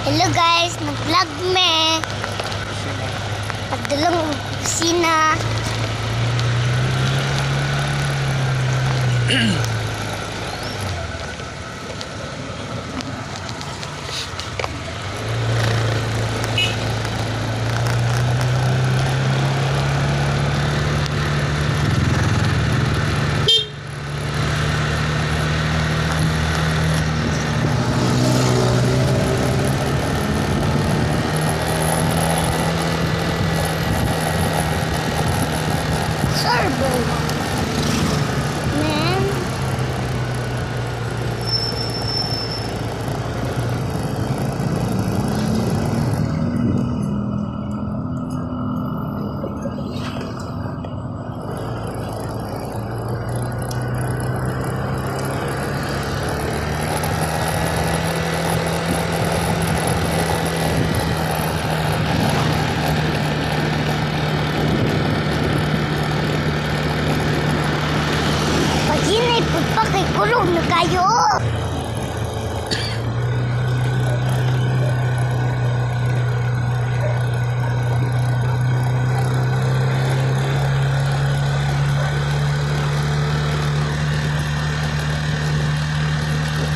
Hello guys, nag-vlog me. Pagdulong og kusina. Server. Man. Paghinay pud pa kay kulog na kayo.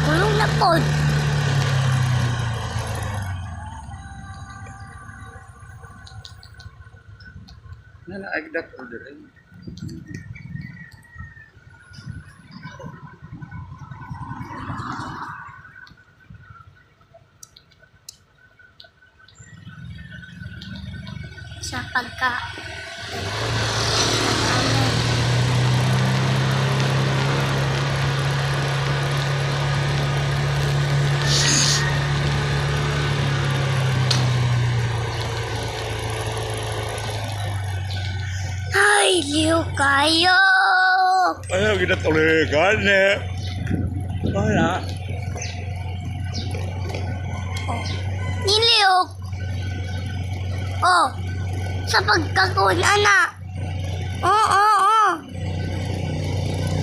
Kulog na pod. Na na agdat order ay. Sa pagka Ay, liw kayo! Ayaw gidat order gani. Wala. Niliyok. Oh, sa pagkakun, ana. Oo, oo, oo.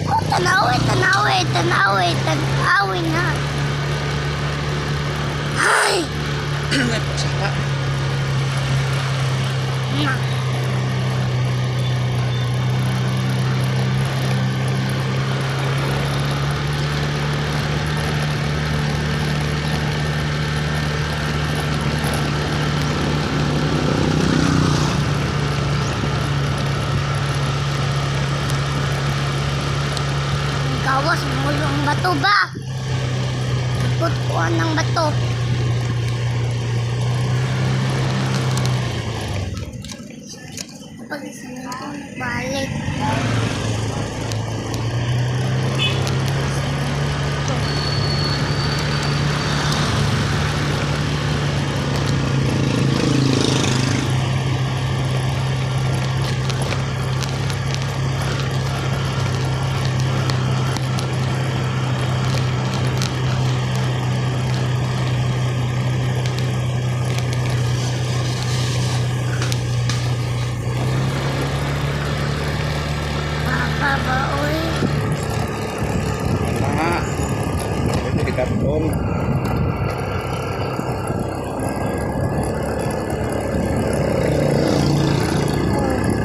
Oh, tanawi, tanawi, tanawi, tanawi na. Ay! Ay pagsaka. Na. Ang gawas, mulo ang bato ba? Putkuan ng bato. Pag isa balik. Papa ba, oy? Wala. Ito gidat on.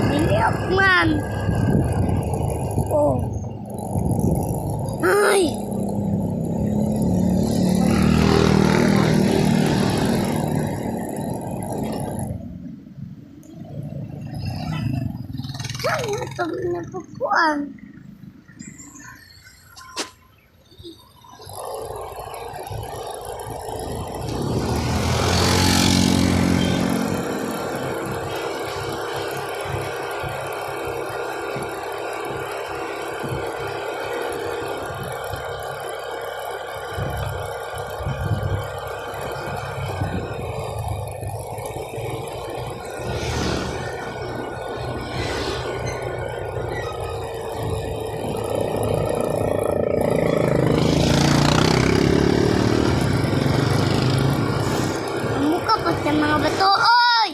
Niliyok man. Oh. Ay! Saan na ito napupuan? Ang mukha po sa mga bato, oy!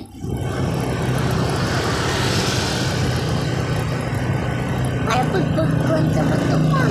Ay, pagpagkuhan sa bato pa.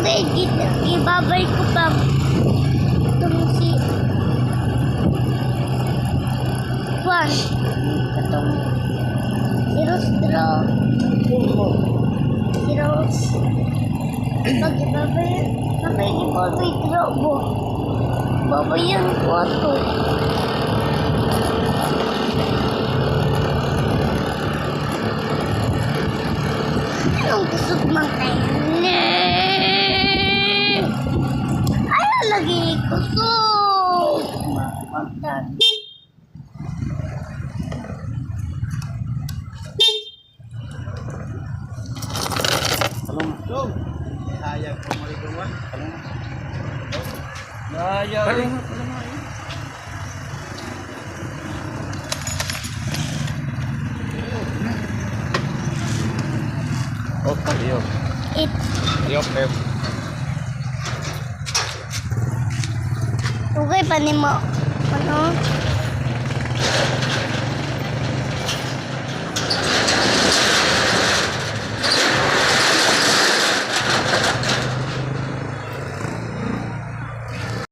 Dugay gibabay ko pa itong si Juan. Itong si Rostro. Si Rose. Pag ibabay, babay ibabay drobo. Babayan ko ato. Anong kusog man kayo? Ne! Ayaw lagi kusog! Makontan. Talong. Dong. Hayag ko mo dito ba? Talong. Hayag. Talong. Talong. Oh, paliyok. It, Liyok, liyok. okay pa ni mo. Ano?